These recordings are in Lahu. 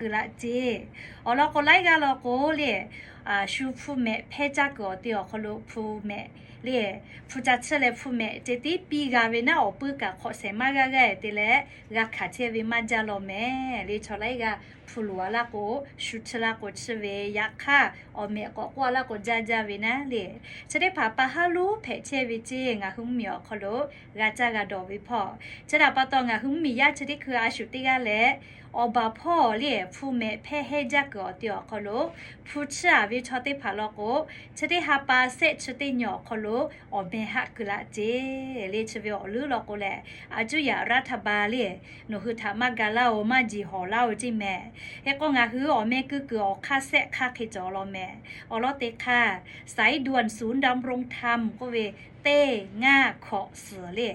keu laˇ ceˇ. Awˬ lawn k'o, laiˉ g'aˇ law k'o le, shu hpu mehꞈ hpehˇ caˇ kuiˬ awˬ te awˬ hk'aw lo hpu mehꞈ le, hpu ca chiˇ leh hpu mehꞈ ceh tiˉ piˇ g'a ve naˉ, awˬ puiˉ kaꞈ hk'awꞈ shehˍ maˇ g'aˇ g'aˇ te leh g'a hkanˍ chehˇ ve maˇ jaˇ law mehˍ le. Chaw laiˉ g'aˇ hpu loˍ a laˇ k'o, shu chiˇ laˇ k'o chiˇ ve, yaꞈ hk'aˇ awˬ mehꞈ k'awꞈ k'oˆ a laˇ k'o jaˇ jaˇ ve naˉ le. Chi teˇ hpaˍ pa haˉ lonˉ hpehꞈ chehˇ ve ceˇ, ngaˬ hui mvuhˇmiˬ awˬ hk'aw lo g'a caˇ g'a dawˬ ve hpawˇ. Chi htaꞈ pa taw ngaˬ hui mvuhˇmiˬ yaˇ chi teˇ hkui a shu teˇ g'aˇ leh, awˬ baˬ hpawˇ le, hpu mehꞈ hpehˇ hehˇ jaˇ kuiˬ awˬ te awˬ hk'aw lo hpu chiˇ a ve chaw teˇ hpaˍ law k'o, chi teˇ ha pa sehˆ chi teˇ nyi awˬ hk'aw lo awˬ meh haˆ keu laˇ ceˇ le. Chi ve awˬ leuˉ law k'o lehˬ, a cuˇ yaꞈ รัฐบาล le, nawˬ hui htaꞈ maˇ ga laˇ-oˬ, maˇ jiˬ hawˍ laˇ-oˬ ceˇ mehˍ. Hk'e k'o ngaˬ hui awˬ meh keu kuiˬ awˬ hk'aˇ sehˆ hk'aˇ hk'e cawˬ law mehˍ. Awˬ lawn teˇ hk'aˇ, สายด่วนศูนย์ดำรงธรรม k'oˆ ve teˇ ngaˇ hkawꞈ suhˍ le,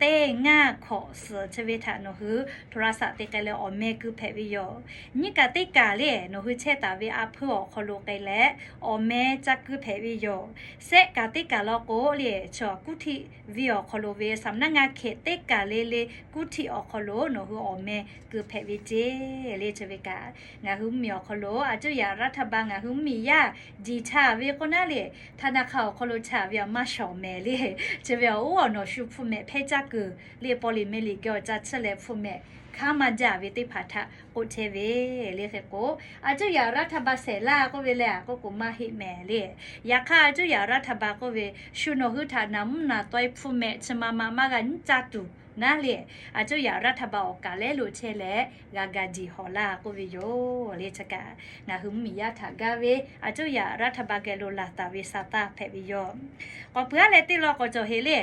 teˇ ngaˇ hkawꞈ suhˍ chi ve htaꞈ nawˬ hui โทรศัพท์ te k'ai leh awˬ meh keu hpehꞈ ve yoˬ. Nyiˇ kaꞈ teˇ kaˬ le, nawˬ hui chehˇ taˍ ve a hpuiˇ awˬ hk'aw lo k'ai leh awˬ meh ca keu hpehꞈ ve yoˬ. Sehˆ kaꞈ teˇ kaˬ law k'o le, chaw กรุงเทพ ve awˬ hk'aw lo ve สำนักงานเขต teˇ kaˬ le le กรุงเทพ awˬ hk'aw lo nawˬ hui awˬ meh keu hpehꞈ ve ceˇ le. Chi ve kaꞈ ngaˬ hui mvuhˇmiˬ awˬ hk'aw lo a cuˇ yaꞈ รัฐบาล ngaˬ hui mvuhˇmiˬ yaˇ jiˬ chaˇ ve k'o naˉ le, ธนาคาร awˬ hk'aw lo chaˇ ve awˬ maˇ shawˍ mehˍ le. Chi ve awˬ oˉ awˬ nawˬ shu hpu mehꞈ hpehˇ caˇ kuiˬ le, paw liꞈ meh liꞈ geh awˬ ca chiˇ leh hpu mehꞈ hkanˉ maˇ jaˇ ve teˇ hpaˍ htaꞈ k'oˆ chehˇ ve le. Hk'e k'o, a cuˇ yaꞈ รัฐบาล shehˍ laˇ k'oˆ ve leh a k'oˆ k'o maˇ heˆ mehˍ le. Yaꞈ hk'aˇ a cuˇ yaꞈ รัฐบาล k'oˆ ve, shu nawˬ hui htaꞈ naˍ mvuhˇ naˍ taweh hpu mehꞈ chi ma ma maˇ g'a nyiˇ caˇ tuˬ naˉ le, a cuˇ yaꞈ รัฐบาล awˬ kaˍ lehˉ lo chehˇ leh g'a ga jiˬ hawˍ laˇ k'oˆ ve yoˬ le. Chi kaꞈ ngaˬ hui mvuhˇmiˬ yaˇ htaꞈ gaˇ ve a cuˇ yaꞈ รัฐบาล geh lo laˬ taˍ ve sa taˇ hpehꞈ ve yoˬ. K'awꞈ peuˬ aˉ leh teˇ law k'awꞈ cawˬ heꞈ le.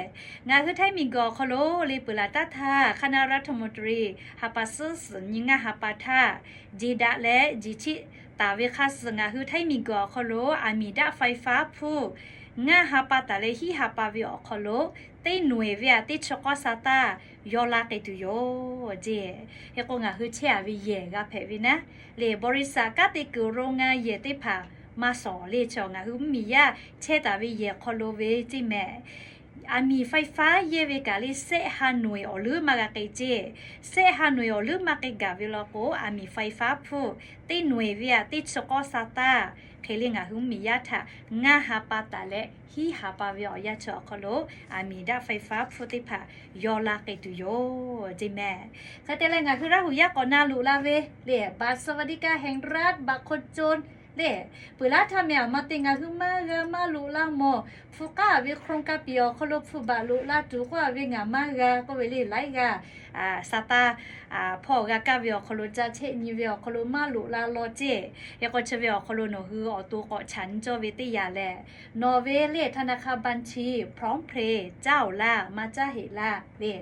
Ngaˬ hui Htaiˇ miˬguiˬ awˬ hk'aw lo le peuˬ laˬ taˉ htaˇ คณะรัฐมนตรี ha pa suhˉ suhˍ nyi ngaˇ ha pa htaˇ, jeˬ daꞈ leh jeˬ chiˆ taˍ ve hk'a suhˍ ngaˬ hui Htaiˇ miˬguiˬ awˬ hk'aw lo aˬ miˍ daˆ ไฟฟ้า hpfuhˇ ngaˇ ha pa taˍ leh hiˉ ha pa ve awˬ hk'aw lo teˇ noeˬ ve aꞈ teˇ chi k'awˇ sa taˇ yaw la k'ai tuˬ yoˬ ceˇ. Hk'e k'o ngaˬ hui chehˇ a ve yehˬ g'a hpehꞈ ve naˉ le, บริษัท kanˉ te kuiˬ โรงงาน yehˬ teˇ hpaˍ maˇ shawˍ le. Chaw ngaˬ hui mvuhˇmiˬ yaˇ chehˇ taˍ ve yehˬ hk'aw lo ve ceˇ mehˍ. Aˬ miˍ ไฟฟ้า yehˇ ve kaꞈ le sehˆ ha noeˬ awˬ leuˉ maˇ g'a k'ai ceˇ. Sehˆ ha noeˬ awˬ leuˉ maˇ k'ai gaˬ ve law k'o, aˬ miˍ ไฟฟ้า hpfuhˇ teˇ noeˬ ve aꞈ teˇ chi k'awˇ sa taˇ hk'e le ngaˬ hui mvuhˇmiˬ yaˇ htaꞈ ngaˇ ha pa taˍ leh hiˉ ha pa ve awˬ yanˇ chi awˬ hk'aw lo aˬ miˍ daˆ ไฟฟ้า hpfuhˇ teˇ hpaˍ yaw la k'ai tuˬ yoˬ ceˇ mehˍ. Hk'e te leh ngaˬ hui Laˇ huˍ yaˇ k'awꞈ na loꞈ la ve le, บัตรสวัสดิการแห่งรัฐ บัตรคนจน le, peuˬ laˇ htaˇ meh aˬ ma te ngaˬ hui maˇ g'a maˇ loꞈ la mawˬ. Hpu k'aˉ ve โครงการ piˍ awˬ hk'aw lo hpu baꞈ loꞈ la tuˬ k'oˆ a ve ngaˬ maˇ g'a k'oˆ ve le, laiˉ g'aˇ sa taˇ hpawˇ g'a kaˇ ve awˬ hk'aw lo, ca chehˆ nyi ve awˬ hk'aw lo maˇ loꞈ la law ceˇ. Hk'e k'o chi ve awˬ hk'aw lo nawˬ hui awˬ to k'awꞈ chaꞈ nyi cawˇ ve teˇ yanˇ lehˬ, nawˬ ve le ธนาคารบัญชี พร้อมเพย์ caˉ oˬ laˇ maˇ caˉ heˆ laˇ le.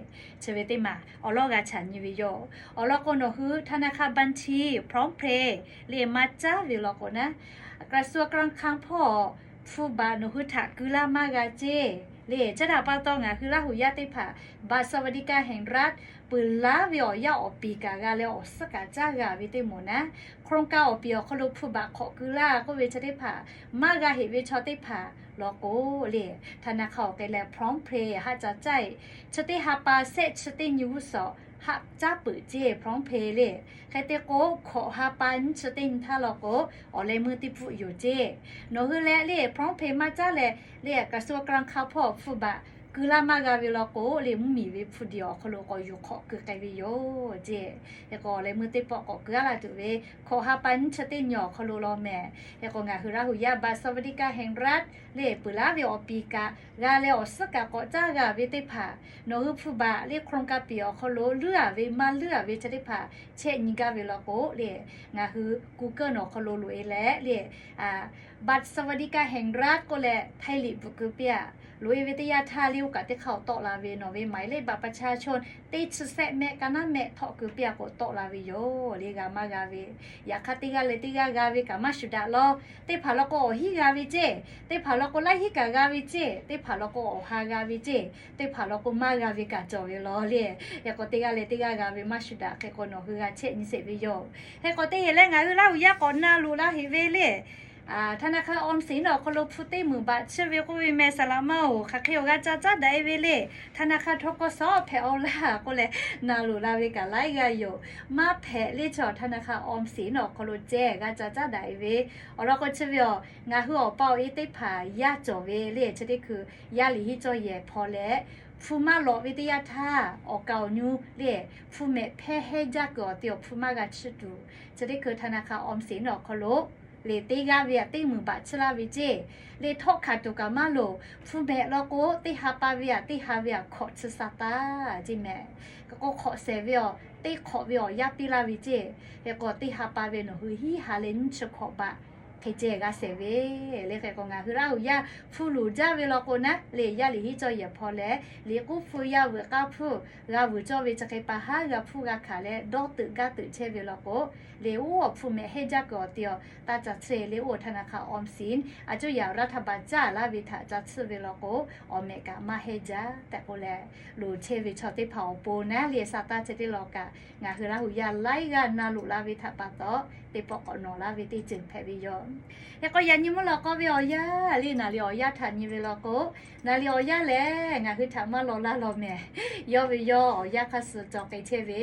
Chi ve teˇ maˬ awˬ lawˉ g'a chaꞈ nyi ve yoˬ. Awˬ lawn k'o nawˬ hui ธนาคารบัญชี พร้อมเพย์ le maˇ caˉ ve law k'o naˉ, กระทรวงการคลัง hpawˇ hpu baꞈ nawˬ hui htaꞈ keu laˇ maˇ g'a ceˇ le. Chi htaꞈ pa taw ngaˬ hui Laˇ huˍ yaˇ teˇ hpaˍ บัตรสวัสดิการแห่งรัฐ peuˬ laˇ ve awˬ yanˇ awˬ piˍ kaꞈ g'a leh awˬ suhˉ kaꞈ caˉ g'a ve teˇ moˍ naˉ, โครงการ awˬ piˍ awˬ hk'aw lo hpu baꞈ hk'awꞈ keu laˇ k'oˆ ve chi teˇ hpaˍ maˇ g'a heˆ ve chaw teˇ hpaˍ law k'o le, ธนาคาร awˬ k'ai leh พร้อมเพย์ haˆ ca caˇ e, chi teˇ ha pa sehˆ chi teˇ nyi g'uˇ suhˍ haˆ caˉ peuˬ ceˇ พร้อมเพย์ le. Hk'e te k'o hkawꞈ ha pa nyiˇ chi teˇ nyi htaˇ law k'o, awˬ leh meuˇ teˇ pfuhˆ yoˬ ceˇ. Nawˬ hui leh le พร้อมเพย์ maˇ caˉ leh le กระทรวงการคลัง hpawˇ hpu baꞈ keu laˇ maˇ g'a ve law k'o le, mvuhˇmiˬ ve hpu diˬ awˬ hk'aw lo k'awꞈ yuˬ hk'awꞈ keu k'ai ve yoˬ ceˇ. Hk'e k'o awˬ leh meuˇ teˇ pawˆ k'awꞈ keu a laˇ tuˬ ve, hkawꞈ ha pa nyiˇ chi teˇ nyi awˬ hk'aw lo law mehˍ. Hk'e k'o ngaˬ hui Laˇ huˍ yaˇ บัตรสวัสดิการแห่งรัฐ le peuˬ laˇ ve awˬ piˍ kaꞈ g'a leh awˬ suhˉ kaꞈ k'awꞈ caˉ g'a ve teˇ hpaˍ, nawˬ hui hpu baꞈ le โครงการ piˍ awˬ hk'aw lo leuˉ a ve maˇ leuˉ a ve chi teˇ hpaˍ chehˆ nyi gaˇ ve law k'o le, ngaˬ hui Google nawˬ hk'aw lo loꞈ e leh le บัตรสวัสดิการแห่งรัฐ k'oˆ leh Htaiˇ liꞈ bvuhꞈ keu piˇ a. Loꞈ e ve teˇ yanˇ htaˇ le oˇ kaꞈ teˇ hk'aˇ awˬ tawˆ la ve, nawˬ ve หมายเลขบัตรประชาชน teˇ chi sehˆ mehˆ ka naˉ mehˆ htawˆ keu piˇ a k'o tawˆ la ve yoˬ le, g'a maˇ g'a ve. Yaꞈ hk'aˇ teˇ g'aˇ leh teˇ g'aˇ g'a ve kaꞈ maˇ shuˍ daꞈ law. Teˇ hpaˍ law k'o awˬ hinˉ g'a ve ceˇ, teˇ hpaˍ law k'o laiˉ hinˉ kaꞈ g'a ve ceˇ, teˇ hpaˍ law k'o awˬ ha g'a ve ceˇ, teˇ hpaˍ law k'o maˇ g'a ve kaꞈ cawˬ ve law le. Hk'e k'o teˇ g'aˇ leh teˇ g'aˇ g'a ve maˇ shuˍ daꞈ. Hk'e k'o nawˬ hui g'a chehˆ nyi sheˍ ve yoˬ. Hk'e k'o teˇ heˆ leh ngaˬ hui Laˇ huˍ yaˇ k'awꞈ na loꞈ la heˆ ve le. ธนาคารออมสิน awˬ hk'aw lo hpu teˇ meunˍ baꞈ chiˇ ve k'oˆ ve meh, saˍ laꞈ ma-oˬ, hk'aˬ hk'e awˬ g'a ca caˉ daꞈ e ve le. ธนาคาร ทกส hpehꞈ-aw laˇ k'oˆ leh na loꞈ la ve kaꞈ laiˉ g'aˇ yoˬ. Maˇ hpehꞈ le chaw, ธนาคารออมสิน awˬ hk'aw lo ceh g'a ca caˉ daꞈ e ve. Awˬ lawn k'o chi ve awˬ, ngaˬ hui awˬ pa awˬ e teˇ hpaˍ yaˇ cawˬ ve le, chi teˇ hkui yaˇ liꞈ hiˉ cawˇ yehˬ hpaw leh, hpu maˇ lawꞈ ve teˇ yanˇ htaˇ awˬ kaˍ awˬ nyu le, hpu mehꞈ hpehˇ hehnˇ jaˇ kuiˬ awˬ te awˬ hpu maˇ g'a chiˇ tuˬ, chi teˇ hkui ธนาคารออมสิน awˬ hk'aw lo le teˇ g'aˇ ve aꞈ teˇ meunˍ baꞈ chiˇ laˇ ve ceˇ. Le htawˆ hkanˍ tuˬ kaꞈ maˇ loˍ. Hpu mehꞈ law k'o, teˇ ha pa ve aꞈ teˇ ha ve aꞈ hk'awꞈ tcuh sa taˇ ceˇ meh. K'o hk'awꞈ shehˍ ve awˬ, teˇ hk'awꞈ ve awˬ yaˇ piˇ laˇ ve ceˇ. Hk'e k'o teˇ ha pa ve nawˬ hui hiˉ ha leh nyiˇ chi hk'awꞈ baꞈ hk'e ceh g'a shehˍ ve le. Hk'e k'o ngaˬ hui Laˇ huˍ yaˇ hpu luˬ jaˇ ve law k'o naˉ le, yaˇ liꞈ hiˉ cawˇ yehˬ hpaw leh, liꞈ k'uˉ hpu yaˇ veuꞈ k'aˇ hpu g'a vuiˬ cawˇ ve chi hk'e pa haˉ g'a hpuˇ g'a hkanˍ leh dawˇ teuꞈ gaˇ teuꞈ chehˇ ve law k'o, le oˇ awˬ hpu mehꞈ hehnˇ jaˇ kuiˬ awˬ te awˬ taˇ ca tsuhˇ le, oˇ ธนาคารออมสิน aˬ cuˇ yaꞈ รัฐบาล caˇ laˇ ve htaꞈ ca tsuhˇ ve law k'o, awˬ mehꞈ kaꞈ maˇ hehnˇ jaˇ tehꞈ k'oˆ leh, loˍ chehˇ ve chaw teˇ hpaˍ awˬ pon naˉ le, sa taˇ chi teˇ law kaꞈ ngaˬ hui Laˇ huˍ yaˇ laiˉ g'aˇ na loꞈ la ve htaꞈ pa taw, teˇ pawˆ k'awꞈ nawˬ laˇ ve teˇ ceuˬ hpehꞈ ve yoˬ. Hk'e k'o yaꞈ nyi mvuhˇ lawˬ k'aw ve awˬ yanˇ le, naˍ liꞈ awˬ yanˇ htaꞈ nyi ve law k'o, naˍ liꞈ awˬ yanˇ lehˬ ngaˬ hui htaꞈ maˇ law laˇ law mehˍ. Yawˇ ve yawˇ awˬ yanˇ hk'aˇ suh cawˬ k'ai chehˇ ve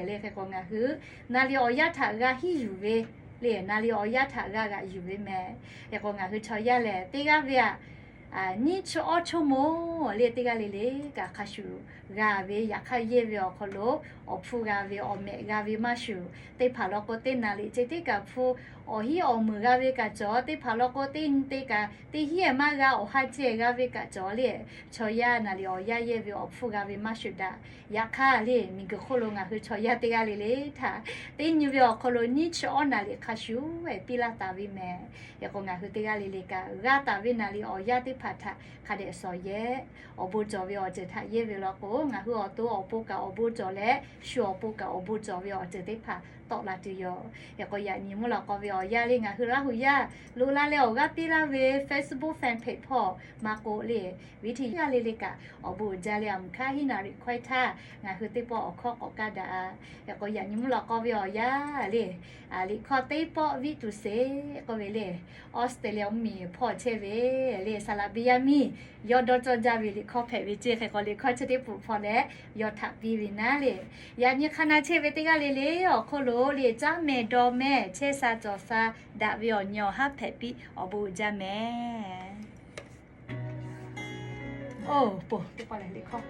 le. Hk'e k'o ngaˬ hui naˍ liꞈ awˬ yanˇ htaꞈ g'a hiˉ yuˬ ve le, naˍ liꞈ awˬ yanˇ htaꞈ g'a g'aꞈ yuˬ ve mehˍ. Hk'e k'o ngaˬ hui chaw yaˇ lehˬ teˇ g'aˇ ve aꞈ nyiˇ chi awˇ ชั่วโมง le, teˇ g'aˇ le le kaꞈ hk'a shuˍ g'a ve, yaꞈ hk'aˇ yehˇ ve awˬ hk'aw lo awˬ hpu g'a ve, awˬ mehꞈ g'a ve maˇ shuˍ, teˇ hpaˍ law k'o teˇ naˍ liꞈ ceh tiˉ kaꞈ hpu awˬ hiˉ awˬ meunˍ g'a ve kaꞈ cawˬ, teˇ hpaˍ law k'o teˇ nyi te kaꞈ teˇ hiˉ maˇ g'a, awˬ ha ceh g'a ve kaꞈ cawˬ le. Chaw yaˇ naˍ liꞈ awˬ yanˇ yehˇ ve awˬ hpfuhˇ g'a ve maˇ shuˍ daꞈ. Yaꞈ hk'aˇ le, miˬguiˬ hk'oˆ lo ngaˬ hui chaw yaˇ teˇ g'aˇ le le htaꞈ teˇ nyi ve awˬ hk'aw lo nyiˇ chi awˇ naˍ liꞈ hk'a shuˍ ehˍ piˇ laˇ taˍ ve mehˍ. Hk'e k'o ngaˬ hui teˇ g'aˇ le le kaꞈ g'a taˍ ve naˍ liꞈ awˬ yanˇ teˇ hpaˍ htaꞈ hk'a dehꞈ shawˍ yehˇ. Awˬ bon cawˬ ve awˬ ceuˬ htaꞈ yehˇ ve law k'o, ngaˬ hui awˬ to awˬ pon kaꞈ awˬ bon cawˬ leh, shu awˬ pon kaꞈ awˬ bon cawˬ ve awˬ ceuˬ teˇ hpaˍ tawˆ la tuˬ yoˬ. Hk'e k'o yaꞈ nyi mvuhˇ lawˬ k'aw ve awˬ yanˇ le, ngaˬ hui Laˇ huˍ yaˇ loꞈ la leh awˬ g'aˇ piˇ laˇ ve Facebook fan page hpawˇ maˇ k'oˆ le, viˉ hti yaˇ le le kaꞈ awˬ bon uiˍ jaˇ leh aˬ mvuhˇ hkanˉ hiˉ naˍ riꞈ hkawehˇ htaˇ ngaˬ hui teˇ pawˆ awˬ hkawˇ k'awꞈ kaˇ daꞈ. Hk'e k'o yaꞈ nyi mvuhˇ lawˬ k'aw ve awˬ yanˇ le, liꞈ hkawˇ teˇ pawˆ viˉ tuˬ sheˍ k'oˆ ve le, Australia mvuhˇmiˬ hpawˇ chehˇ ve le, saˍ laꞈ biˇ yaˇ miˇ yawˇ dawˇ cawˇ jaˇ ve liꞈ hkawˇ hpehꞈ ve ceˇ. Hk'e k'o liꞈ hkawˇ chi teˇ peuˬ hpawˇ leh yawˇ htaꞈ piˇ ve naˉ le, yaꞈ nyi hk'a na chehˇ ve teˇ g'aˇ le le awˬ hk'oˆ lo le, caˉ mehˍ dawˬ mehˍ chehˇ sha cawˬ sha daꞈ ve awˬ nyi awˬ haˉ hpehꞈ piˇ awˬ bon uiˍ jaˇ mehˍ. Oˬ, po teˇ pawˆ lehˬ liꞈ hkawˇ